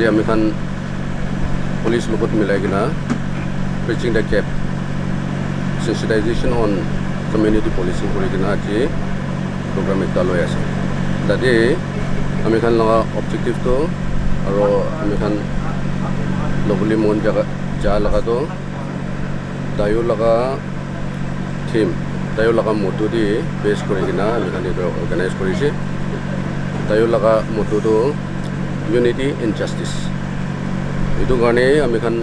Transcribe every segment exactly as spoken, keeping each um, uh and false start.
Ami khan police logot milai kena bridging the gap, sensitization on community policing kuri kena aji program ekta loi ase. Tate ami khan laga objective tu aro ami khan lobole mon jaga ja laga tu tayo laga theme, tayo laga motto te base kuri kena ami khan etu organize kuri ase. Tayo laga motto tu unity in justice. Etu karne ami khan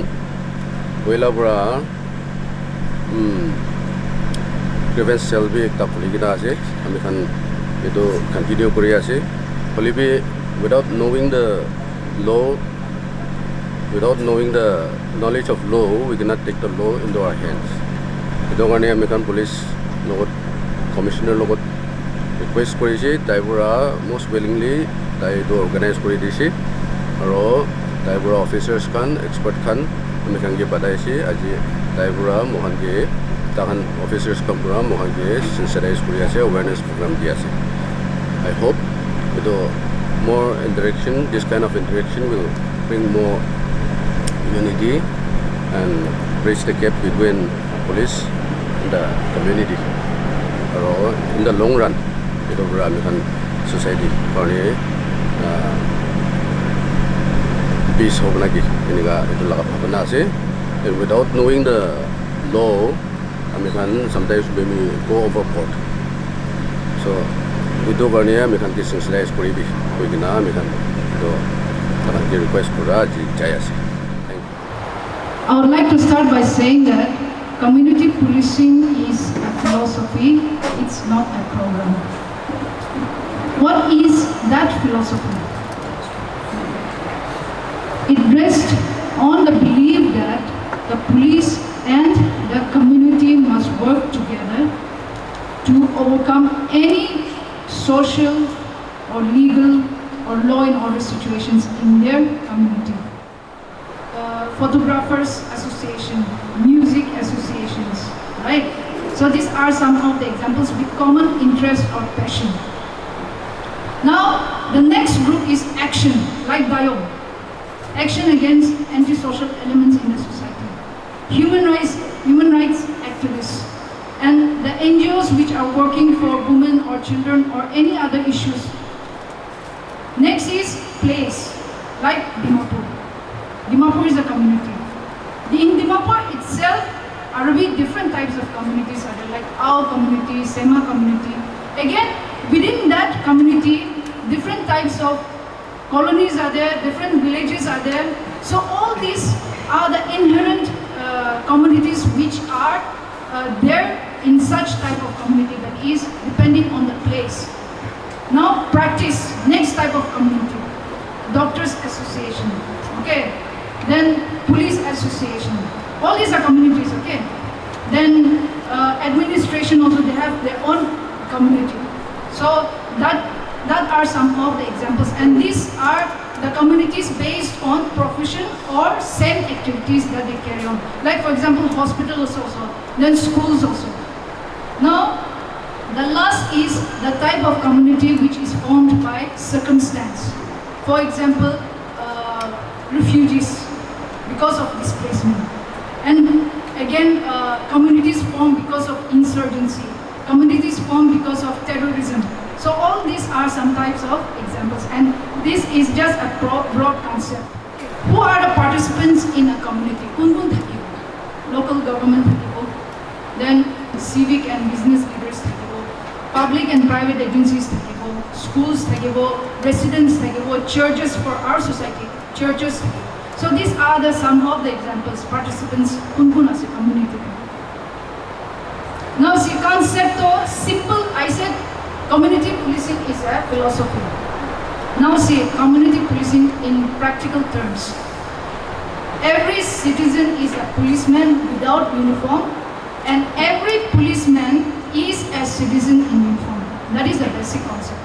poila para um, grievance cell bi ekta khuli kena ase. Ami khan etu continue kuri ase. Hoile bi without knowing the law, without knowing the knowledge of law, we cannot take the law into our hands. Etu karne ami khan police logot, commissioner logot request kuri ase, tai para most willingly tai etu organize kuri dise, aro tai para officers khan, expert khan ami khan ke patai ase. Aji tai para moi khan ke, tai khan officers khan para moi khan ke sensitize kuri ase, awareness program di ase. I hope etu more interaction, this kind of interaction will bring more unity and bridge the gap between police and the community. Aro in the long run, etu para ami khan society karne uh, peace hobo na ki, enika etu laga bhabana ase. And without knowing the law, ami khan sometimes when we go overboard. So etu karne ami khan ke sensitize kuri bi koi kena ami khan etu tai khan ke request kura ji jai ase. Thank you. I would like to start by saying that community policing is a philosophy, it's not a program. What is that philosophy? It rests on the belief that the police and the community must work together to overcome any social or legal or law and order situations in their community. Uh, photographers association, music associations, right? So these are some of the examples with common interest or passion. Now, the next group is action, like bio. Action against antisocial elements in the society. Human rights, human rights activists, and the N G Os which are working for women or children or any other issues. Next is place, like Dimapur. Dimapur is a community. In Dimapur itself, are we different types of communities are there, like Ao community, Sema community. Again, within that community, different types of colonies are there, different villages are there. So all these are the inherent uh, communities which are uh, there in such type of community, that is depending on the place. Now practice, next type of community, doctors association, okay, then police association. All these are communities, okay. Then uh, administration also, they have their own community. So that that are some of the examples, and these are the communities based on profession or same activities that they carry on. Like for example, hospitals also, then schools also. Now, the last is the type of community which is formed by circumstance. For example, uh, refugees because of displacement. And again, uh, communities form because of insurgency. Communities form because of terrorism. So all these are some types of examples. And this is just a pro- broad concept. Who are the participants in a community? Kun kun thakibo? Local government thakibo, then civic and business leaders thakibo, public and private agencies thakibo, schools thakibo, residents thakibo, churches for our society, churches thakibo. So these are the some of the examples, participants kun kun ase community. Now see, concept to simple, I said community policing is a philosophy. Now see, community policing in practical terms. Every citizen is a policeman without uniform, and every policeman is a citizen in uniform. That is the basic concept.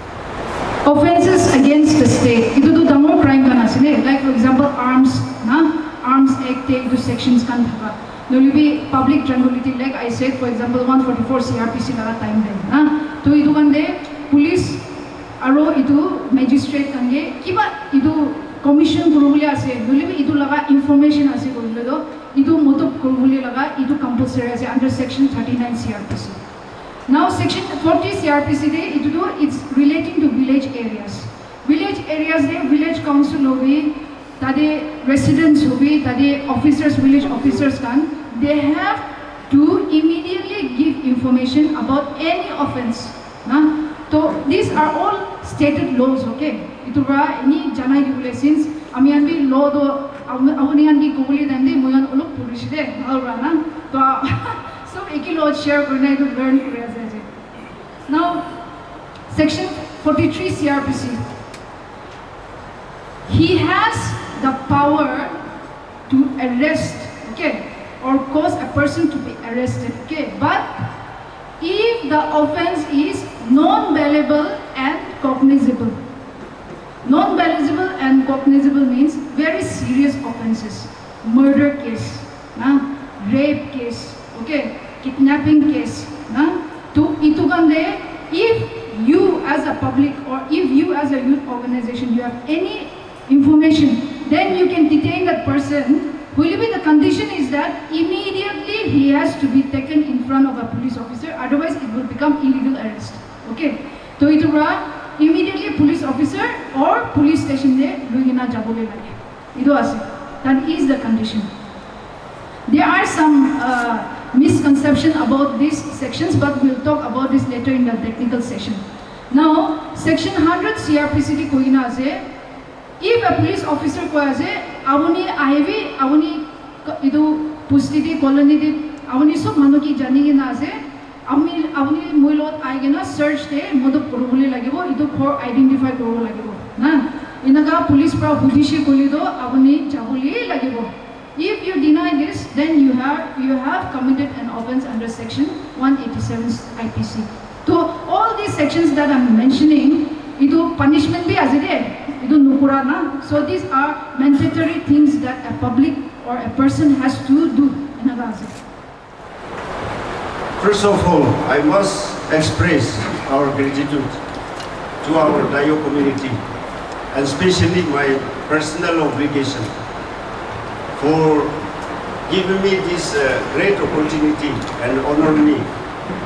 Offences against the state. Itu tu dangor crime khan ase ne. Like for example, arms, na? Arms Act te itu sections khan thaka. Nohole bi public tranquility, like I said, for example, one forty-four C R P C laga time te, na? To itu khan te police aro itu magistrate khan ke kiba itu Commission kuribole ase, nohole bi etu laga information ase koile toh, etu modop kuribole laga etu compulsory ase under section thirty-nine C R P C. Now section forty C R P C de etu toh it's relating to village areas. Village areas de village council hobi, tade residents hobi, tade officers, village officers khan, they have to immediately give information about any offense. Na? So these are all stated laws, okay? Etu para ini janai dibole, since ami khan bi law toh, ami, apuni khan ki kobole time de moi khan olop purishi de, bhal para na? To sob eki law share kurina etu learn kuri ase aji. Now, section forty-three C R P C. He has the power to arrest, okay, or cause a person to be arrested, okay, but if the offense is non-bailable and cognizable. Non-bailable and cognizable means very serious offenses, murder case, na, rape case, okay, kidnapping case, na. To itu khan de, if you as a public or if you as a youth organization, you have any information, then you can detain that person. Will be the condition is that immediately he has to be taken in front of a police officer, otherwise it will become illegal arrest. Okay? To itu para immediately police officer or police station de lui kena jabole lage. Itu ase. That is the condition. There are some uh, misconception about these sections, but we'll talk about this later in the technical session. Now, section hundred C R P C de koina ase, if a police officer koi ase, apuni ahibi, apuni ko- itu pusti de, colony de, apuni sob manu ki jani kena ase, apuni, apuni moi lot ahi kena search de modop kuribole lagibo, itu ghor identify kuribo lagibo, na? Enaka police para hudishe koile toh apuni jabole lagibo. If you deny this, then you have, you have committed an offense under section one eighty-seven I P C. To all these sections that I'm mentioning, itu punishment bi ase de, itu nukura na. So these are mandatory things that a public or a person has to do. Enaka ase. First of all, I must express our gratitude to our Dayo community, and especially my personal obligation for giving me this uh, great opportunity and honor me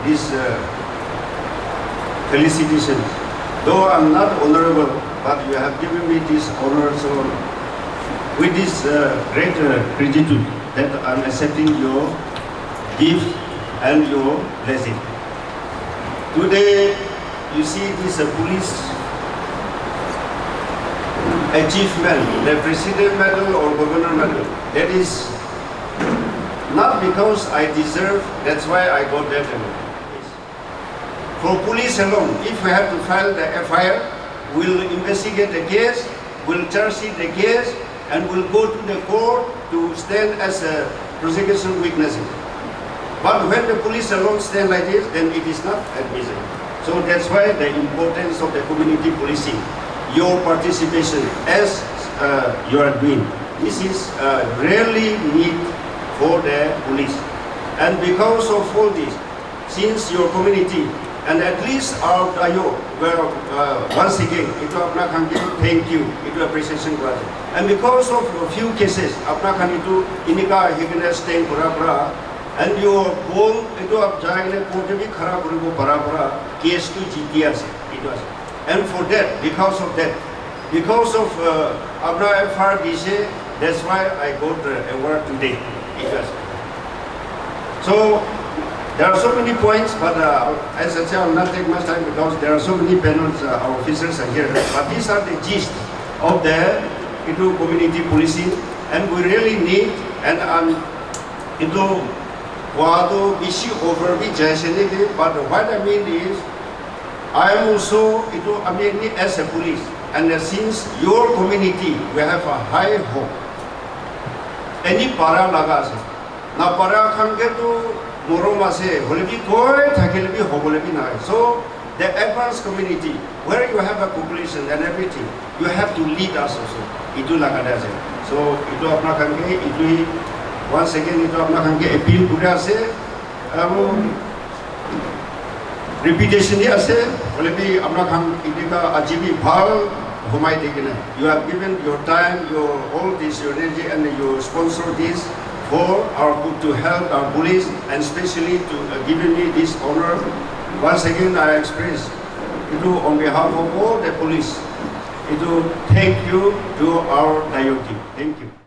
this uh, felicitation. Though I'm not honorable, but you have given me this honor, so with this uh, great uh, gratitude that I'm accepting your gift and your blessing. Today, you see this uh, police achievement, the president medal or governor medal, that is not because I deserve, that's why I got that award. For police alone, if we have to file the F I R, we'll investigate the case, we'll charge sheet the case, and we'll go to the court to stand as a prosecution witness. But when the police alone stand like this, then it is not admissible. So that's why the importance of the community policing, your participation as uh, you are doing, this is uh, really need for the police. And because of all this, since your community and at least our Dayo were uh, once again itu apna khan ke thank you, itu appreciation kura ase. And because of a few cases apna khan itu inika hikene stand kura kura and your bol itu ap jai ne court bi khara kuribo para para case tu jiti ase itu ase. And for that, because of that, because of uh, apna F I R dise, that's why I got the award today. It was. So there are so many points, but uh, as I say, I will not take much time because there are so many panels, uh, our officers are here. But these are the gist of the itu community policing, and we really need and um, itu koa to bishi over bi jaise naki, but what I mean is, I am also itu ami ni as a police, and uh, since your community, we have a high hope. Any para laga ase, na para khan ke tu morom ase, hole bi koi thakile bi hobole bi nai. So the advanced community, where you have a population and everything, you have to lead us also. Itu laga de ase. So itu apna khan ke itu once again itu apna khan ke appeal kuri ase. Aru reputation hi ase, hole bi apna khan enika aji bi bhal Humai Tekina, you have given your time, your all this, your energy, and you sponsor this for our to help our police, and specially to uh, giving me this honor. Once again, I express it on behalf of all the police. It thank you to our Dayoti. Thank you.